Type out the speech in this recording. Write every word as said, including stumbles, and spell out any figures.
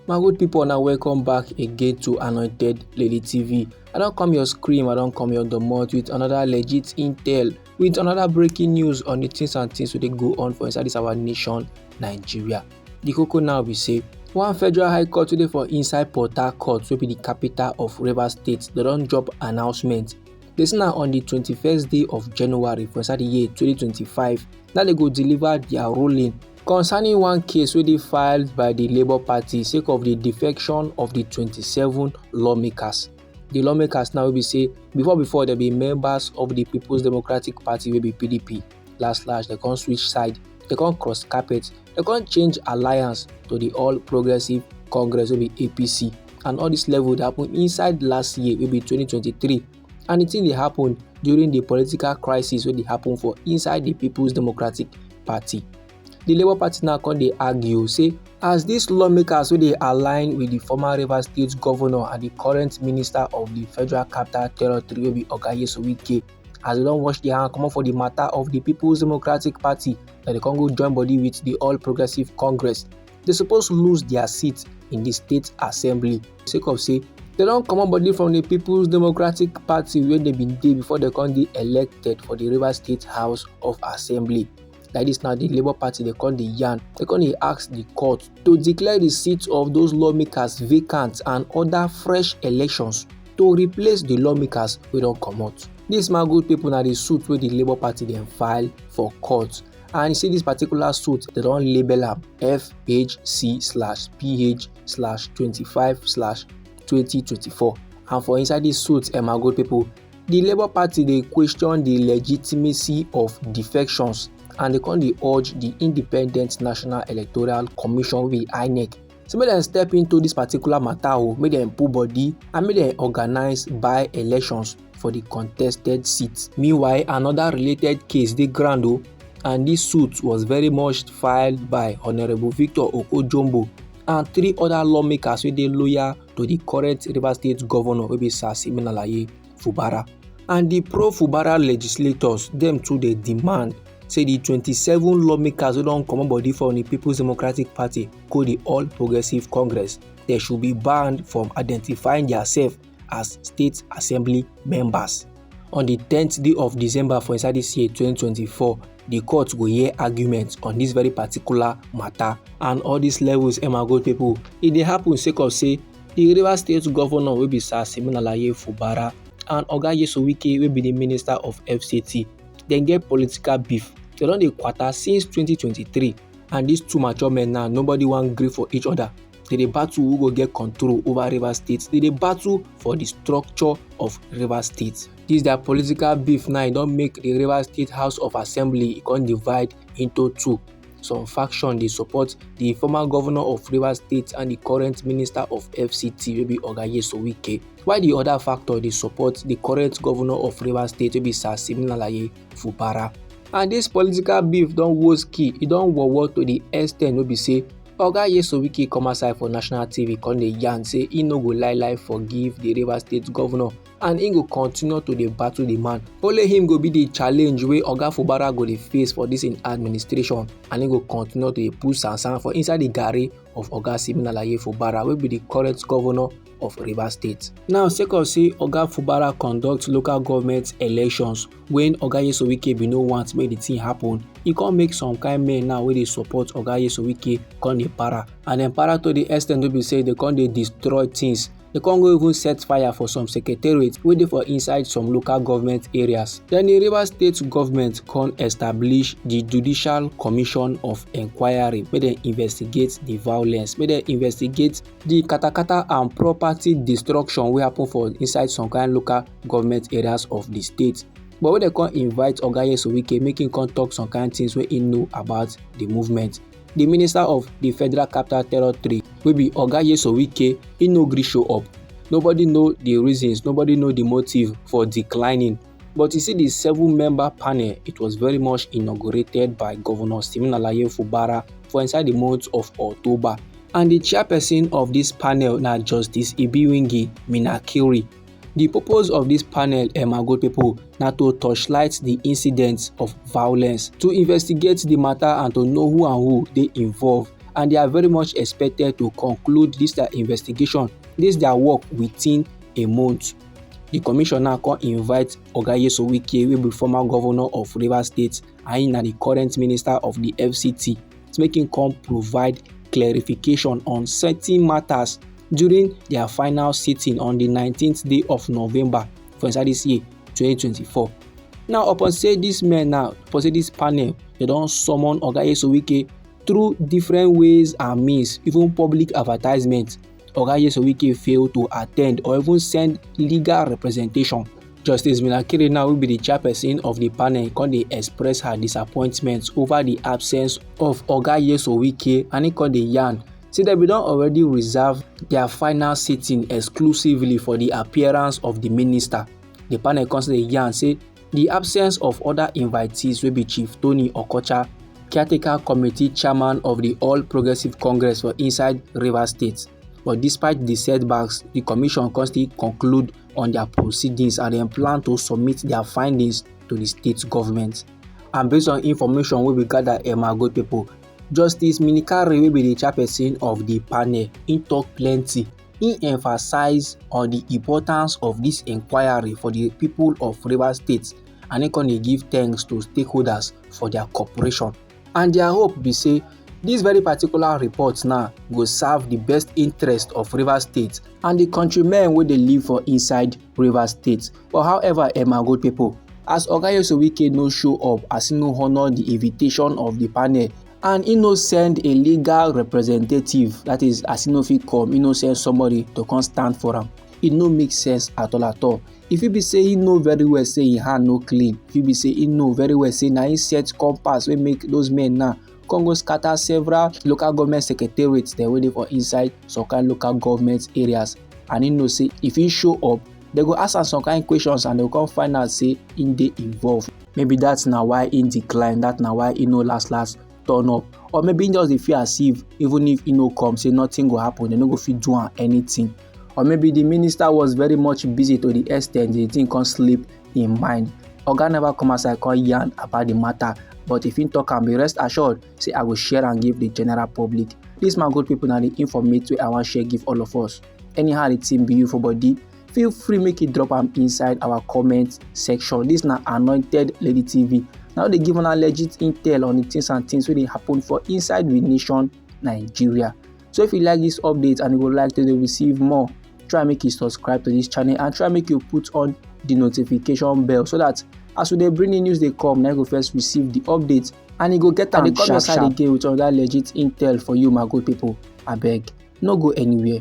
My good people, now welcome back again to Anointed Lady T V. I don't come your scream, I don't come your domot with another legit intel, with another breaking news on the things and things wey dey go on for inside this our nation, Nigeria. The koko now be say, one federal high court today for inside Port Harcourt, wey be the capital of Rivers State, they don drop announcement. This na on the twenty-first day of January for inside the year twenty twenty-five. Now they go deliver their ruling concerning one case wey dey filed by the Labour Party sake of the defection of the twenty-seven lawmakers. The lawmakers now wey be say before before they be members of the People's Democratic Party, wey be P D P. Last last, they come switch side, they come cross carpet, they come change alliance to the All Progressive Congress, wey be A P C. And all this level dey happen inside last year, wey be twenty twenty-three. And the thing dey happen during the political crisis wey dey happen for inside the People's Democratic Party. The Labour Party now come dey argue say, as these lawmakers wey dey align with the former Rivers State governor and the current minister of the Federal Capital Territory, wey be Oga Nyesom Wike, as they don wash their hand comot for the matter of the People's Democratic Party, that they come go join body with the All Progressive Congress, they suppose lose their seat in the state assembly. Sake of say they don comot body from the People's Democratic Party wey they bin dey before they come dey elected for the Rivers State House of Assembly. Like this now, the Labour Party, they come dey yarn, they come dey ask the court to declare the seat of those lawmakers vacant and order fresh elections to replace the lawmakers wey don comot. This, my good people, na the suit wey the Labour Party dem file for court. And you see this particular suit, they don label am F H C slash P H slash twenty-five slash twenty twenty-four. And for inside this suit, eh, my good people, the Labour Party dey question the legitimacy of defections, and they come dey urge the Independent National Electoral Commission, wey be INEC, say make dem step into this particular matter o, make dem put body and make dem organize by-elections for the contested seats. Meanwhile, another related case dey ground o, and this suit was very much filed by Honourable Victor Oko Jumbo and three other lawmakers wey dey loyal to the current Rivers State governor, wey be Sir Siminalayi Fubara. And the pro-Fubara legislators, dem too dey demand say the twenty-seven lawmakers wey don comot body from the People's Democratic Party go the All Progressive Congress, they should be banned from identifying themselves as State Assembly members. On the tenth day of December for inside this year, twenty twenty-four, the court go hear argument on this very particular matter. And all these levels, eh, my good people, e dey happen sake of say the Rivers State governor, wey be Sir Siminalayi Fubara, and Oga Nyesom Wike, wey be the Minister of F C T, dem get political beef. They don dey kwata since twenty twenty-three, and these two mature men now, nobody wan gree for each other. They dey battle who go get control over Rivers State. They dey battle for the structure of Rivers State. This their political beef now, e don make the Rivers State House of Assembly, e come divide into two. Some faction dey support the former governor of Rivers State and the current Minister of F C T, wey be Oga Nyesom Wike, while the other factor dey support the current governor of Rivers State, wey be Sir Siminalayi Fubara. And this political beef don woski, e don wowo to the extent wey be say Oga Nyesom Wike come outside for national T V, come dey yarn say he no go lie lie forgive the Rivers State governor, and he go continue to dey battle the man. Only him go be the challenge wey Oga Fubara go dey face for this in administration, and he go continue to dey put sansan for inside the garri of Oga Siminalayi Fubara, wey be the current governor of Rivers State. Now, sake of say Oga Fubara conduct local government elections when Oga Nyesom Wike bin no want make the thing happen, e come make some kind men now wey dey support Oga Nyesom Wike come dey para, and dem para to the extent wey be say they come dey destroy things. They come go even set fire for some secretariat wey dey for inside some local government areas. Then the Rivers State government come establish the Judicial Commission of Inquiry, make dem investigate the violence, make dem investigate the katakata and property destruction wey happen for inside some kind local government areas of the state. But when they come invite Oga Nyesom Wike, make him come talk some kind things wey he know about the movement. The Minister of the Federal Capital Territory, wey be Oga Nyesom Wike, he no gree show up. Nobody know the reasons, nobody know the motive for declining. But you see the seven-member panel, it was very much inaugurated by Governor Siminalayi Fubara for inside the month of October. And the chairperson of this panel na Justice Ibiwingi Minakiri. The purpose of this panel, eh, my good people, na to torchlight the incidents of violence, to investigate the matter and to know who and who dey involved, and they are very much expected to conclude this their investigation, this their work within a month. The commission now come invite Oga Nyesom Wike, wey be former governor of Rivers State, and he na the current minister of the F C T, to make him come provide clarification on certain matters during their final sitting on the nineteenth day of November for inside this year, twenty twenty-four. Now, upon say this men now, upon say this panel, they don summon Oga Nyesom Wike through different ways and means, even public advertisement. Oga Nyesom Wike fail to attend or even send legal representation. Justice Mina Kiri now, wey be the chairperson of the panel, come dey express her disappointment over the absence of Oga Nyesom Wike, and he come dey yarn say dem bin don already reserve their final sitting exclusively for the appearance of the minister. The panel come still dey yarn say the absence of other invitees, wey be Chief Tony Okocha, caretaker committee chairman of the All Progressive Congress for inside Rivers State. But despite the setbacks, the commission come still conclude on their proceedings and dem plan to submit their findings to the state government. And based on information wey we gather, eh, my good people, Justice Mina Kiri, wey be the chairperson of the panel, he talk plenty. He emphasize on the importance of this inquiry for the people of Rivers State, and he come dey give thanks to stakeholders for their cooperation. And their hope be say this very particular report now go serve the best interest of Rivers State and the countrymen wey dey live for inside Rivers State. But however, eh, my good people, as Oga Nyesom Wike no show up, as he no honour the invitation of the panel, and he no send a legal representative, that is, as he no fit come, he no send somebody to come stand for am, e no make sense at all at all. E fit be say he know very well say him hand no clean. E fit be say he know very well say na him set compass wey make those men now come go scatter several local government secretariats dem wey dey for inside some kind local government areas, and he know say if he show up, dem go ask am some kind questions and dem go come find out say he dey involved. Maybe that na why he decline, that na why he no last last turn up. Or maybe he just dey feel as if even if he no come, say nothing go happen, dem no go fit do am anything. Or maybe the minister was very much busy to the extent the thing come slip him mind. Oga never come outside come yarn about the matter, but if he talk am, be rest assured say I go share and give the general public. This, my good people, na the informate wey I wan share give all of us. Anyhow the thing be you for body, feel free make you drop am inside our comment section. This na Anointed Lady T V. Now they give una legit intel on the things and things wey dey happen for inside we nation, Nigeria. So if you like this update and you would like to dey receive more, try make you subscribe to this channel and try make you put on the notification bell so that as we dey bring the news dey come, na you go first receive the update and you go get am sharp sharp again with another legit intel for you, my good people. Abeg, no go anywhere.